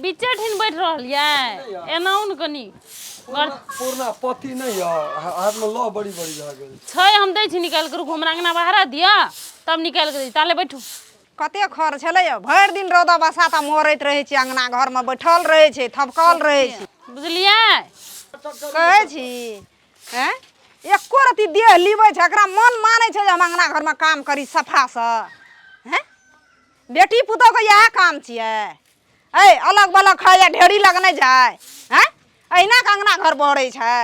बीचे ठिन बैठ रहल ये एना ने कनी पुरना पति नहि यऽ हाथमे लऽ बड़ी बड़ी भए गेल छै। हम दै छी निकालि कऽ, रुकू, हमरा अंगना बहारा दिअ तब निकालि कऽ दै छी। ताले बैठू। कते खर छलै यौ, भरि दिन रौदा बसात मरैत रहै छी, अंगना घरमे बैठल रहै छै, थपकल रहै छै। बुझलियै? कहै छी हैं, एको रत्ती देह लिबै छै एकरा? मन मानै छै जे हम अंगना घरमे काम करी सफासँ? हैं, बेटी पुतोहके इएह काम छियै? ऐ अलग बलग खाइ आ ढेरी लग नहि जाइ। हैं, अहिना के अंगना घर बहरै छै?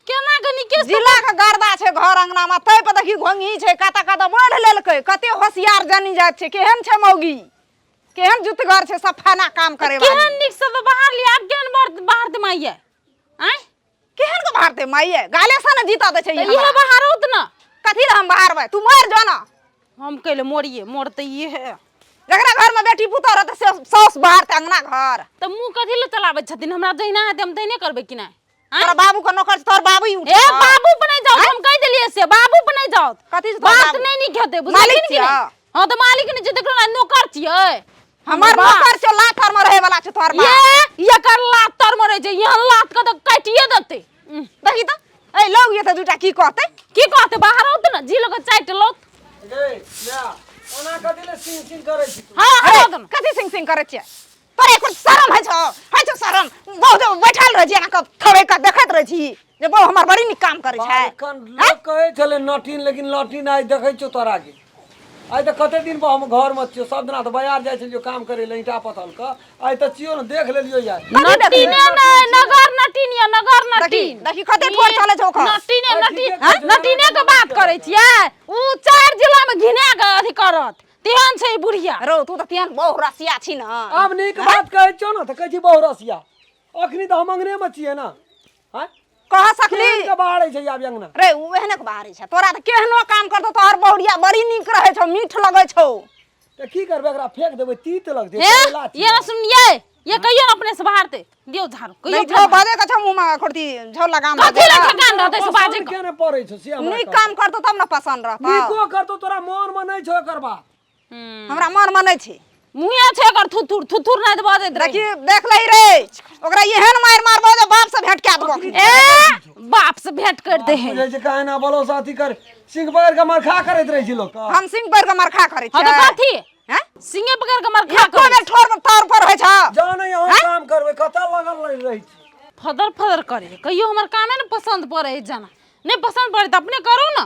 केना कनी के जिला के गर्दा छै घर अंगना में, तै पर देखी घोंघी छै, कतऽ कतऽ बढ़ लेलकै। कते होशियार जानी जात छै, केहन छै मौगी, केहन जुतगर छै, सफाना काम करे वाली। केहन नीक से तऽ बाहर लिया, आब केहन बाहर बाहर दे माइये आँय? केहन के बाहर माइये गाले से ने जीता दै छै। तऽ इहे बाहर औत न। कथी लए हम बाहरबै? तू मर जो ना। हम कैले मोरिए? मोरते इहे। जकरा घर में बेटी पुतोह रहतै से साउस बाहरतै अंगना घर? तऽ मुँह कथी लए चलाबै छथिन? हमरा जहिना हेतै हम तहिने करबै कि नहि? आँय? तोरा बाबू के नौकर छै, तोहर बाबू ही उठे। ए बाबू पर नहीं जाओ, हम कह देलिए से बाबू पर नहीं जाओ। कथी छै तोहर बात बाबू? नहीं नीक हेतै। मालिक बुझलखिन कि छियै? नहीं? हाँ तऽ मालिक नहीं छै, देखलो ना, नौकर छियै। हमर बाप। नौकर छौ, लात तर में रहे वाला छौ तोहर बाप। ये एकर लात तर मरे छै, यहाँ लात के तऽ काटिए देतै। देखी तऽ, ए लग ये तऽ दूटा की कहतै? की कहतै? बाहर औत ने, जी लोग चाटि लौत। गे माय, ओना कथी लए सिंग सिंग करै छी तू? हाँ, अरे, औत ने। कथी सिंग सिंग करै छियै? तोरा एको शरम होइ छौ? होइ छौ शरम? बहुत बैठल रहै छी एना कऽ थोड़े कऽ देखैत रहै छी जे बहु हमर बड़ी नीक काम करै छै। एखन लोक कहै छलै नटीन, लेकिन लटीन आइ देखै छियौ तोरा के। आइ तऽ कते दिन पर हम घरमे छियौ, सब दिना तऽ बाजार जाइ छलियौ काम करै लए ईंटा पथल के। आइ तऽ छियौ ने, देख लेलियौ यार। नटीने नहि, नगर नटीन या नगर नटीन। देखी कते ठोर चलै छौ ओकर। नटीने अरे, नटीन ठीके कहै छौ। नटीने के बात करै छियै, उ चारि जिला मे घिना के अथी करत तेहन छै ई बुढ़िया। रौ, तू तऽ तेहन बहु रसिया छी ने। आब नीक बात कहै छियौ ने तऽ कहै छी बहु रसिया। अखनी तऽ हम अंगने मे छियै ने, आँय? कह सकली केहन के बाहरै छै आब अंगना रे? ओ एहने के बाहरै छै। तोरा तऽ केहनो काम करतौ, तोहर बहुरिया बड़ी नीक रहै छौ, मीठ लगै छौ। तऽ की करबै, एकरा फेंक देबै, तीत लगतै। हे करैला छियै। ये ना सुनिए, ये कहियो ना अपने से बाहर ते दियौ झाड़ू कहियो। नहीं झो बाजे के छौ मुँह में खुर्ती झो लगाम। कथी लए ठेकान रहतै से बाजे पसन्द किया नहि पड़ै छौ से हमरा नीक कह। काम करतौ तब ने पसन्द रहतौ। नीको करतौ, तोरा मन मे नहि छौ एकर बात। हमरा मन मे नहि छै। मुँहे छै एकर थुथुर थुथुर, नहि तऽ बजैत रही। देखी, देख लही रे, ओकरा एहन मारि मारबो जे बाप से भेंट कए देबो। ए बाप से भेंट कर दे है। बुझै छै काहे ना बोलो साथी कर सिंह पकड़ के मरखा करैत रहै छै लोक। हम सिंह पकड़ के मरखा करै हाँ तऽ छियै? कथी? हैं? सिंहे पकड़ के मरखा एको कर बेर ठोर पर तौर पर होइ छौ? जाओ ने, यहाँ काम करबै, कतऽ लगल रहै रहै छी? फदर फदर करे, कहियो हमर कामे ने पसंद पड़े है जाना। नहीं पसंद पड़े तऽ अपने करू ना।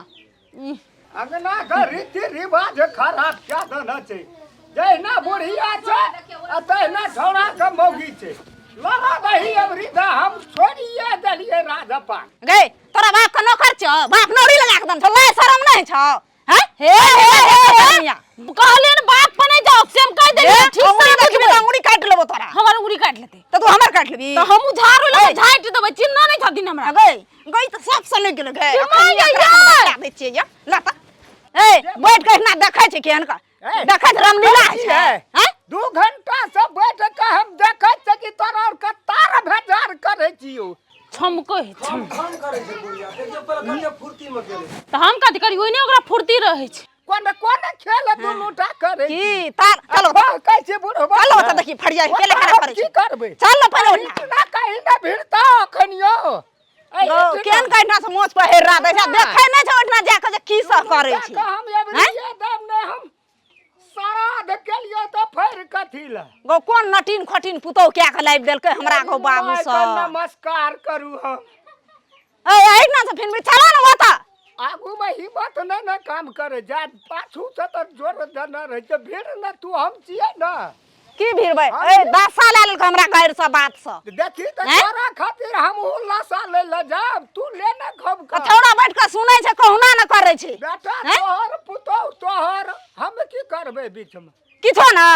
अंगना के रीति रिवाज खराब क्या देना छै। जहिना बुढ़िया छै आ तहिना छौड़ा के मौगी छै। लड़ा दही अबरी तऽ हम छोड़िए देलियै राजपाट। गै, तोरा बाप के नौकर छौ? बाप नौरी लगा के देने छौ? लाज शरम नहि छौ? हैं? हे हे हे हे मियाँ। कहलियै ने बाप पर नहीं जाओ से, हम कहि देलियै। ठीक से अंगुरी देखबी बुझबै। तऽ अंगुरी काटि लेबो तोरा। हमर उंगली काटि लेतै तऽ तू हमर काटि लेबी? तऽ हमहूँ झाड़ू लऽ कऽ झाँटि देबै। चिन्ह नहि छथिन हमरा। गै, गै तऽ सब से नहि गेलै गै। के अखन माय एकरा हम गै? बता दै छियै यै। ला तऽ ए बैठ के एहिना देखै छै, केहन के देखै छै, रामलीला होइ छै। हैं? 2 घंटा से बैठ के हम देखै छियै कि तोरा आर के तार भेजार करै छियौ। छमकै है छम खम करै छै बुढ़िया, देखियौ पहिले कते फुर्ती मे गेलै। तऽ हम कथी करी? ओहिने ओकरा फुर्ती रहै छै। कोन कोन खेल दुनू टा करै छी? की तार चलो। कहै छी बुढ़बा। चलो तऽ देखी फड़िया केले केना करै की छै। करबै? चल ने पहिले ओहिना। ना कहीं ना भिड़ता अखनियो। गौ, केहन के एहिठिना से मोछ पर हेरा दै छै, देखै नहि छै ओहिठिना जा कऽ जे की सब करै छै। हम एबरिये देब नहि, हम श्राद्ध केलियो तऽ फेर कथी लए? गौ, कोन नटीन खोटीन पुतोह कए कऽ लाबि देलकै हमरा गौ बाबू मायके सब। नमस्कार करू हम। ए एहिठिना से फिर चलो ने ओतऽ। आगू में हिम्मत नहीं ने काम करे जा, पाछू से तो जोर देने रहे छै भीड़ ने। तू हम छियै ने। की भिड़बै? ए दशा लए लेलकै हमरा गारि से बात से। देखी तऽ हैं? तोरा खातिर हम लसा ले ले जाब, तू ले ने खब आ छौड़ा बैठ कऽ सुनै छै, कहुना ने करै छै। बेटा। हैं? तोहर पुतोह तोहर, हम की करबै बीच में? किछो ना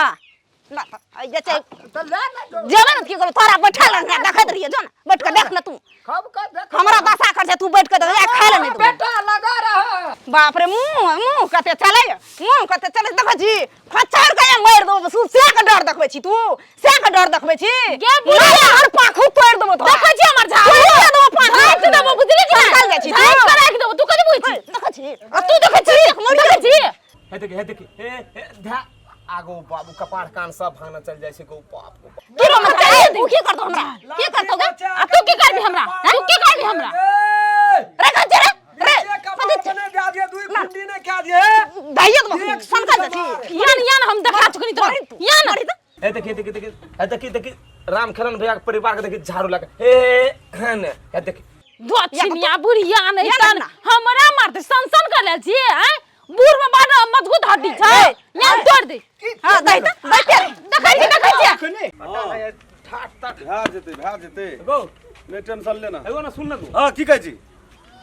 ना तऽ एहि जे छै। तऽ ले ने जो। जेबै ने तऽ की करबै? तोरा बैठल रहना देखैत रहियै। जो ने, बैठ कऽ देख ने तू। खब के देख। हमरा दशा कर छै, तू बैठ कऽ देख, खाय लए नहि देबौ। बेटा लगा रहा। बाप रे, मुँह मुँह कते चलै, मुँह कते चलै, देखै छी? खच्चर के मारि देबो। सु से के डर देखबै छी तू? से के डर देखबै छी? गे बुढ़िया। मारे हर पाखू तोड़ि देबो तोरा। देखै छी हमर झाड़ू? तोड़ि देबो पाखू। झाँटि देबो, बुझली कि नहि? चल जाइ छी तू। झाँटि कऽ राखि देबो। तू कथी बुझै छी? देखै छी? आ तू देखै छी? देखै छी? हे देखी, हे देखी, हे हे ध्या आगो बाबू, कपार कान सब भांगना चल जाइ छै। गो बाप गो बाप। तू मत। ए, तू की करतो हमरा? की करतो गे? आ तू की करबी हमरा? तू की करबी हमरा? रे गज्जे रे रे दाइये तो सनका जथी यान यान हम देखा चुकनी तोरा यान। ए देखी देखी देखी, ए देखी देखी, राम खेलन भैया के परिवार के देखी झाड़ू लगा हे हे ने, ए देखी दक्षिणिया बुढ़िया नहीं या तन ना। हमरा मारते सन कर लेल छियै हैं? बूढ़ में बड़ मजबूत हड्डी छै, यान तोड़ दे। हां दाइ त दाइ पे देखै छी देखै छी। भए जेतै भए जेतै, गो नहि टेंशन लेना। एगो ना सुन ना गो। हाँ की कहै छी?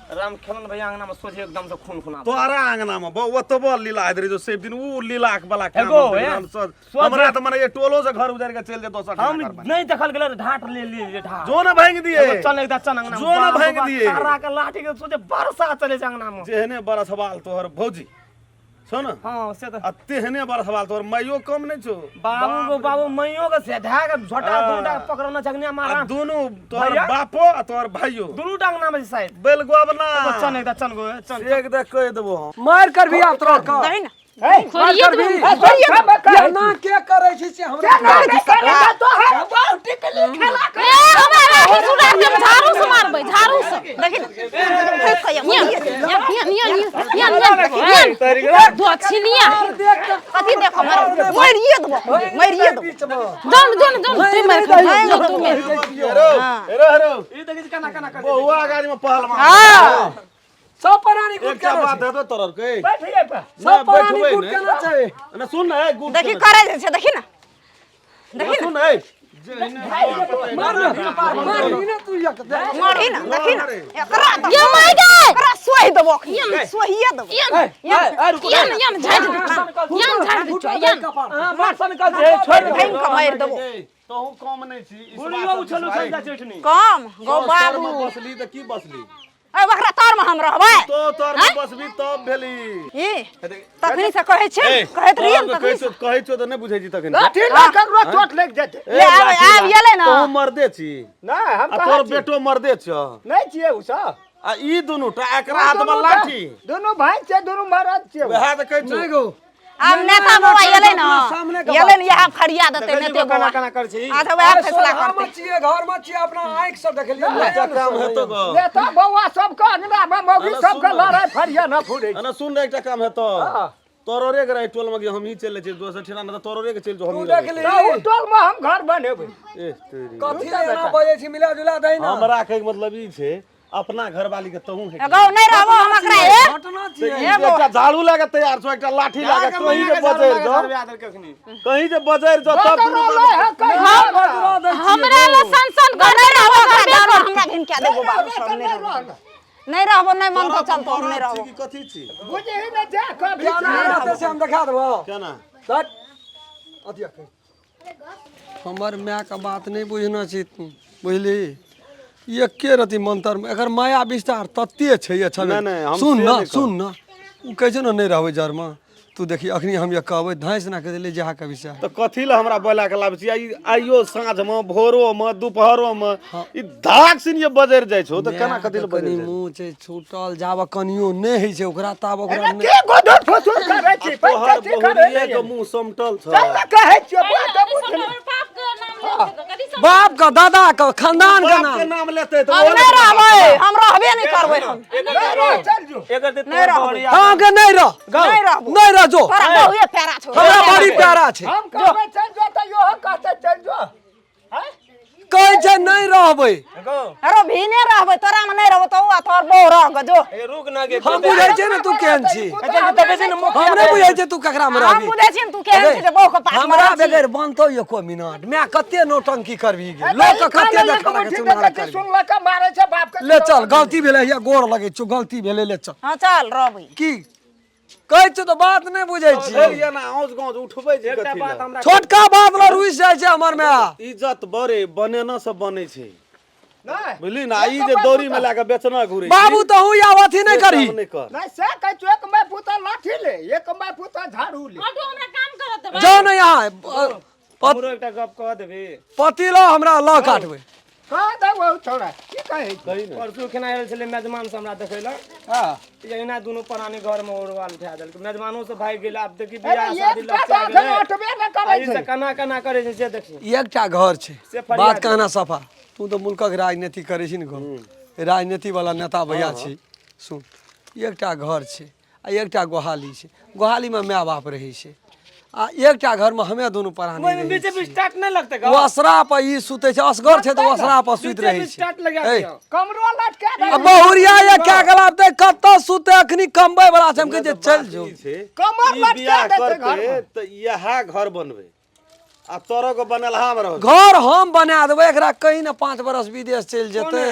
राम खेलन भैया अंगना में सोझे एकदम से खून खूना तोरा अंगना में बहु ओतबो लीला होइत रहे जो सब दिन ऊ लीला वाला काम एगो, होइत ए, रहे, हम सब- सोझे- हमरा तऽ मने ये टोलो से घर उजाड़ि के चलि जेतौ दोसर हम ठिकाना घर बना। नहीं देखल गेल ढाट ले लिए ढाट जो ने भांगि दिए एगो चल एकदा चल अंगना में। जो ने बाप भांगि बाप, दिए। तारा के लाठी के सोझे बरसा चले छै अंगना में। जेहने बड़ा सवाल तोहर भौजी छौ ने, हां से तऽ आ तेहने बड़ा सवाल तोहर माइयो कम नहि छौ। बाबू गो बाबू मैयो के से ढा के झोटा हाँ। दुनू टा के पकड़ना छगनिया आ मारा दुनू तोहर भैया? बापो आ तोहर भाइयो दुनू टा अंगना में छै शायद। बैल गोबना एगो चल एकदा चल गो चल एक देख कहि देबो हम। मार कर भी आप तोरा का दही ना खोलिए कर भी ए, ना के करै छी से हमरा ए हमरा राखी सुना के हम झाड़ू से मारबै, झाड़ू से। देखी ना फेंक के यान यान यान यान यान यान दक्षिणिया कथी देखो मरिए देबो मरिए देबो। बीच में जोन जोन जोन तू मार खा, जोन तू मार। हेरो हेरो हेरो ई देखै छी केना केना कर बहुआ गाड़ी में पहलवान। हां सब प्राणी गुट एकटा केना बात छै? हेतो तोहर के बैठिए पर सब प्राणी बैठबै गुट नहि। केना छै? ना सुन ना, ए गुट देखी केना करे छै देखी ना देखी छै? ना सुन ए मार ना, मार ही ना तू एक देख। मारी ना देखी ना एकरा त ये मार गे। एकरा सोहि देबो सोहिए देबो। यान यान यान झाड़ दे, यान झाड़ दे यान। हां मार सन कर दे छोड़ दे भांगि के मारि देबो। तोहू कम नहि छी इस बुढ़ियो बात उछल उछल जाइ छै ओठनी कम गौ बाबू बाबू बसली तऽ की बसली? ए बकरा तर में हम रहबै तो तोर में बसबी तब भेली। ई तखनी से कहै छै कहैत रहियै ने तखनी से। कहै छौ तऽ नहि बुझै छी तखन। लाठी लऽ ककरो चोट लागि जेतै। ले आब आब गेलै ना। तोहू मर्दे छी नहि हम आ कहाँ तोहर छी? बेटो मर्दे छौ। नहि छियै ओ सब। आ ई दुनू टा एकरा हाथ में लाठी। दुनू भाई छै दुनू मरद छियै। वएह तऽ कहै छौ। नहि गो आब नेता बाबा एलै ना सामने के एलै ने इएह फरिया देतै देखै छी नेते केना बाबा। केना कर छी। अच्छा वएह फैसला हम करतै। छियै घर में छियै अपना आँखि से देखलियै। एकटा काम हेतो गो। नेता बौआ सबके अंगना में मौगी अरे सबके सुन ना। लड़ाइ फरिया न फुरै छै। ना सुन ने एकटा काम हेतो। तोरोरे के रहे टोल में हमही चलि जाइ छियै दोसर ठेना नहि तऽ तोरोरे के चलि जो तू हमही देख रहबै। ली तऽ ओ टोल में हम घर बनेबै। एह तेरी। कथी एना बजै छी मिला जुला दही ना। हमरा कहै के मतलब ई छै अपना घरवाली के तहू है गौ नहि रहबो हम एकरा ए घटना छियै। एकटा झाड़ू लए के तैयार छौ एकटा लाठी लए के कहीं जे बजरि जाओ कहीं जे बजरि जाओ तब दुनू बदरल है कहियो बजरा दै छियै हमरा ला सन सन गौ कर नहि रहबो करबे एकरा करतै। हमरा घिन के देबो बाबू सब नहि रहबो नहि रहबो नहि मन तो चलतो हम नहि रहबो। की कथी छी बुझही ने जा कभी केना रहतै से हम देखा देबो। केना हट। अथी अखन। हमर मायके बात नहि बुझना छी तू बुझली? एके रति मंत्र में एकर माया विस्तार तते छै अच्छा नहि, नहि, हम सुन से ना नहि कहब। सुन ना उ कहै छै ने नहि रहबै जरमे तू देखी अखनी हम ये कहबै धाँसि ना कहि देले जहा कभी से। तऽ कथी लए हमरा बोला के लाबै छी? आइयो साँझ में भोरो में दुपहरो में ई धाक सिन जे बजरि जाइ छौ तऽ केना कथी लए कनी बजरि जाइ मुँह छै छूटल जाब कनियो नहि होइ छै ओकरा ताब ओकरा नहि। के गोधर फुसुर करै छी तोहर पैसा छी करै बहुरिये के मुँह समटल छौ। चल ने कहै छियौ बात तऽ बुझ हमर बाप के नाम ले छै, कथी सब बाप के दादा के खानदान के बाप के नाम नाम लेतै तऽ हम नहि रहबै हम रहबे नहि करबै हम नहीं चल जो एकर दे नहि रहबै। हाँ के नहीं रह नहीं रहबो। नहीं रह जो तोरा बहुए प्यारा छौ। हमरा बड़ी प्यारा छै। हम कहबै चल जो तऽ इहो कहतै चल जो। हैं? कहै छै नहीं रहबै। अरे भीने रहबै तोरा में नहि रहबो तो आ तोर बहु रह ग जो। ए रुक ना गे हम बुझै छियै ने तू केहन छी। देखै छी ने मुखिया हम नहि बुझै छियै तू ककरा में हम रहबी। बुझै छियै ने तू केहन छी जे बहु के पास हमरा बगैर बनतौ एको मिनट मैं कते नौटंकी करबी गे लोक के कते देखा के चुनार करबी। सुनलक मारै छै बाप के। ले चल गलती भेलै या गोर लगै छौ गलती भेलै ले चल। हां चल रहबै। की कहै छौ तऽ बात नहि बुझै छी। फेर एना औंच गाँच उठबै छै एकटा कथी बात लए? हमरा छोटका बात लए रुसि जाइ छै हमर माय। इज्जत बड़े बनेना से बनै छै नहि बुझली ना। ई जे दौरी में लए के बेचना घुरै छी, बाबू तहु या अथी नहि से करही। काम नहि कर। नहीं से कहै छियौ एक my पुता लाठी ले एक my पुता झाड़ू ले। हटू हमरा काम करत देबै। जाउ ने यहाँ हमरो एकटा गप कह देबी। पति लऽ हमरा लऽ काटबै। कह दे ओ छौड़ा की कहै छै? कही ने। परसू खेना आयल छलै मेजमान से हमरा देखै लए। हँ। एहिना दुनू प्राणी घर में ओरवाल उठा देलकै, मेजमानो से भागि गेल। आब देखी अरे बियाह शादी एकटा लग तऽ एखन अटबे नहि करै से छै। केना केना करै छै से देखी। एकटा घर छै, से फरियाद। बात कहना सफा। तू तऽ मुल्कक राजनीति करै छी ने गो, राजनीति वाला नेता भैया छी। सुन, एकटा घर छै आ एकटा गोहाली छै। गोहालीमे माय बाप रहै छै आ एकटा घरमे हमे दुनू प्राणी ओहिमे रहै बीचे छी। बीच टाट नहि लगतै ओ असरा पर ई सुतै छै, असगर छै तऽ असरा पर सुति बीचे रहै बीच छै। टाट लगा ए, दियौ। कमरो लटका दे। आ बहुरिया ये क्या गलाबते कतऽ सुते, अखनी कमबै वाला छै। हम कहै छियै चलि जो। ई छै, कमर ई लटका बियाह देतै करते घरमे। तऽ इएह घर बनबै आ तोरो के बनलहा मे रहबै। घर हम बना देबै एकरा, कहीं ने 5 बरस विदेश चलि जेतै।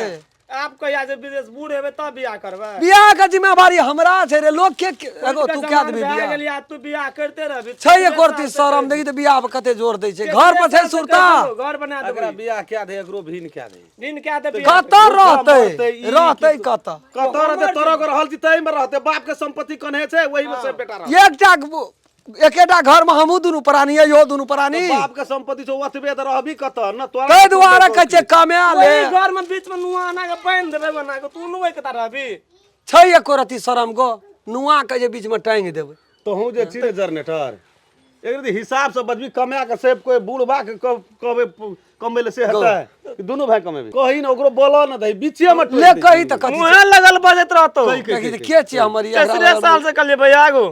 आप कहिया जे विदेश बूढ़ हेबै तब बियाह करबै? बियाह के जिम्मेवारी हमरा छै रे। लोक के एगो तू कए देबही भए बियाह? गेली आ तू बियाह करते रहबी। छै एको रत्ती शरम? देखी तऽ बियाह पर कते जोर दै छै। घर पर छै सुरता? घर बना एकरा देबै। बियाह कए दे, एकरो भिन कए दे। दिन कए देबै? कतऽ रहतै? मरतै ई रहतै कतऽ? कतऽ रहतै? तोरो के रहल छी तै मे रहतै। बाप के संपत्ति कन्हे छै, ओही मे सब बेटा रहतै। एकटा एकेटा घर में हमहूँ दुनू प्राणी है, इहो दुनू प्राणी। बाप के संपत्ति छौ ओतबे तऽ रहबी कतऽ न तोरा? ताहि दुआरे कहै छियै कमा ले। ओही घर में बीच में नुआ आना के बान्हि देबै बना के, तू नुआ के रहबी। छै एको रत्ती शरम गो? नुआ के जे बीच में टांगि देबै। तोहूँ जे छी ने जनरेटर, एक हिसाब से बजबी। कमा के से कोई बूढ़बा के कहबै कमबै ले से हेतै कि दुनू भाई कमेबै? कही ने ओकरो, बोलो न दही बीचे में टोकि ले दै कही छी। तऽ कथी? मुँहे लगल बजैत रहतौ। कही, कही, देखी तऽ कही। के छियै हमर ई? एकरा तेसरे साल से कहलियै भैया आगू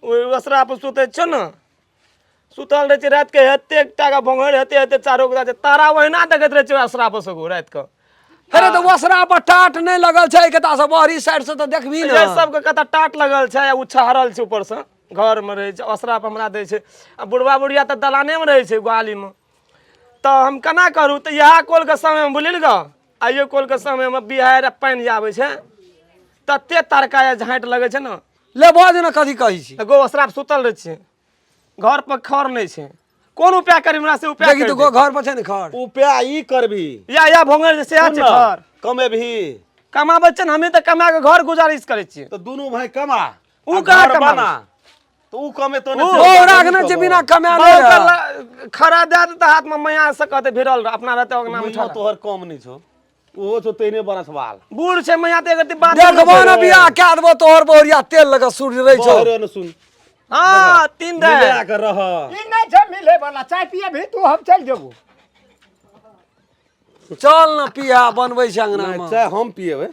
ओहि ओसरा पर सुतै छौ ने, सुतल रहै छै राति के, एतेक टाका भोंगड़ हेते हेते चारो गोटा छै, तारा ओहिना देखैत रहै छै ओसरा पर से राति के। अरे तऽ ओसरा पर टाट नहि लगल छै, कता से बहरी साइड से तऽ देखबही ने। ये सबके कतऽ टाट लगल छै? ओ छहरल छै ऊपर से। घर मे रहै छै, ओसरा पर हमरा दै छै आ बुढ़बा बुढ़िया तऽ दलाने मे रहै छै गोहाली मे, तऽ हम केना करू? तऽ इएह कॉलके समयमे बुझलियै ने, आइयो कॉलके समयमे बिहाड़ि आ पानि जे आबै छै, तते तरका या झाँटि लगै छै ने। ले बज ने, कथी कहै छी? तऽ गो ओसरा पर सुतल रहै छै, घर पर खर नहि छै। कोन उपाय करी हमरा से उपाय देखी करि तऽ दे। गो घर पर छै ने खर? उपाय ई करबी। या भोंगल जे सएह सुन छै ने, खर। कमेबही? कमाबै छै ने, हमे तऽ कमा कऽ घर गुजारिश करै छियै। तऽ दुनू भाई कमा ऊ आ कहाँ घर कमाबै? बना। तऽ ऊ कमेतो ने ऊ- छै, ओ राखने छै बिना कमाए बाबू नहि। के खड़ा दए देतै हाथमे, मैया से कहतै भिड़ल रह, अपना रहतै अंगना मे मुइयो ठाढ़। तोहर कम नहि छौ, ओहो छौ तेहने बरस बाल। बूढ़ छै मैया तऽ एक बात देखबो ने, बियाह कए देबो तोहर बहुरिया, तेल लगा सूर्य रहै छौ। बहरे ने सुन। हँ, तीन दे मिला के रह। ई नहि छै मिले वाला। चाय पिए भी तू, हम चलि जेबो। चल ने पिया बनबै छै अंगना नहि, मे। चाय हम पियेबै।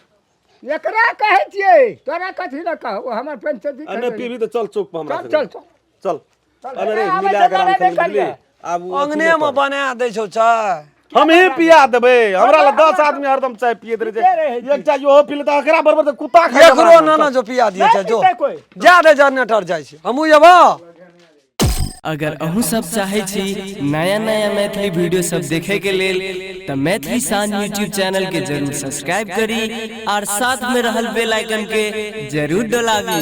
एकरा कहै छियै, तोरा कथी लए कहू? हमर पंचायती। आ नहि पीबी तऽ चल चौक पर हमरा चल। संगे। चल चल। चल। चल, अरे रे, आबै मिला छै, के राम लड़ाइ खेल नहि बुझली। करिहे। आब उ अथी अंगने नहि मे कर। बना दै छौ चाय। हम ही पिया देबै। हमरा लग 10 आदमी हरदम चाय पियैत रहै पीते छै। रहै छै। एक चाय इहो पी लेतै, एकरा बरबर तऽ कुत्ता खाइ एकरो ना ना जो पिया दिए नहि छै जो। पीतै कोइ। जा दे, जनरेटर जाइ छै, हमहूँ जेबो। अगर अहूँ सब चाहै छी नया नया मैथिली वीडियो सब देखे के लेल तऽ मैथिली शान यूट्यूब चैनल के जरूर सब्सक्राइब करी और साथ में रहल बेल आइकन के जरूर डोलाबी।